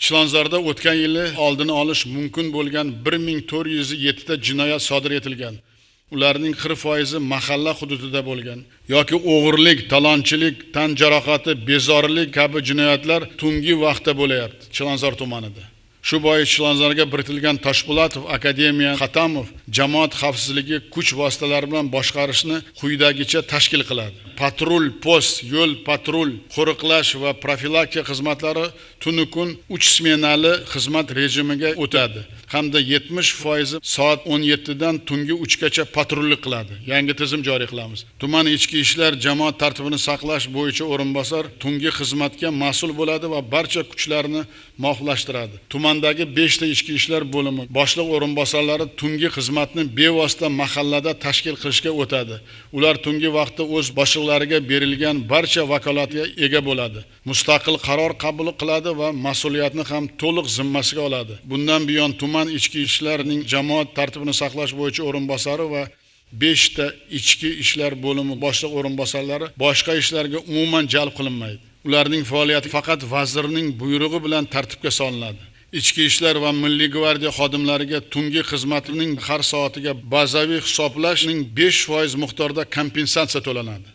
Chilonzorda o'tgan yili oldini olish mumkin bo'lgan 1407 ta jinoyat sodir etilgan. Ularning 40% mahalla hududida bo'lgan yoki o'g'irlik, talonchilik, tan jarohati, bezorilik kabi jinoyatlar tungi vaqtda bo'layapti Chilonzor tumanida. Shu bois Chilonzorga biritilgan Toshpo'latov, Akademiya, Xatamov jamoat xavfsizligi kuch vositalari bilan boshqarishni quyidagicha tashkil qiladi. Patrul, post, yo'l patrul, qo'riqlash va profilaktika xizmatlari tunu kun 3 smenali xizmat rejimiga o'tadi hamda 70% soat 17 dan tungi 3 gacha patrullik qiladi. Yangi tizim joriy qilamiz. Tuman ichki ishlar jamoat tartibini saqlash bo'yicha o'rinbosar tungi xizmatga mas'ul bo'ladi va barcha kuchlarni muvofiqlashtiradi. Tumandagi 5 ta ichki ishlar bo'limi boshliq o'rinbosarlari tungi xizmatni bevosita mahallada tashkil qilishga o'tadi. Ular tungi vaqtda o'z boshliqlariga berilgan barcha vakolatga ega bo'ladi. Mustaqil qaror qabul qiladi va mas'uliyatni ham to'liq zimmasiga oladi. Bundan buyon tuman ichki ishlarning jamoat tartibini saqlash bo'yicha o'rinbosari va 5 ta ichki ishlar bo'limi boshliq o'rinbosarlari boshqa ishlarga umuman jalb qilinmaydi. Ularning faoliyati faqat vazirning buyrug'i bilan tartibga solinadi. Ichki ishlar va Milliy gvardiya xodimlariga tungi xizmatning har soatiga bazaviy hisoblashning 5% miqdorida kompensatsiya to'lanadi.